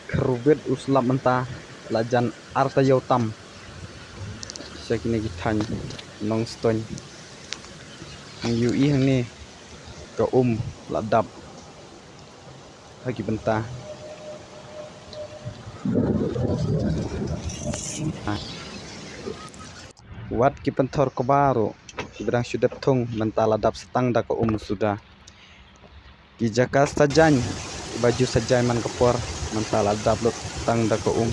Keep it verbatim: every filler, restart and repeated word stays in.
Kyrwit u slap mynta la jan ar taïew tam. Sha kine ki thaiñ Nongstoiñ. Ngi ïohi hangne ka um la dap ha ki bynta. Wat ki pynthor kba ruh kiba dang shu dep thung mynta la dap sa tang da ka um suda. Ki jaka sajaiñ kiba ju sajaiñ man ka por mynta la dap lut tang da ka um.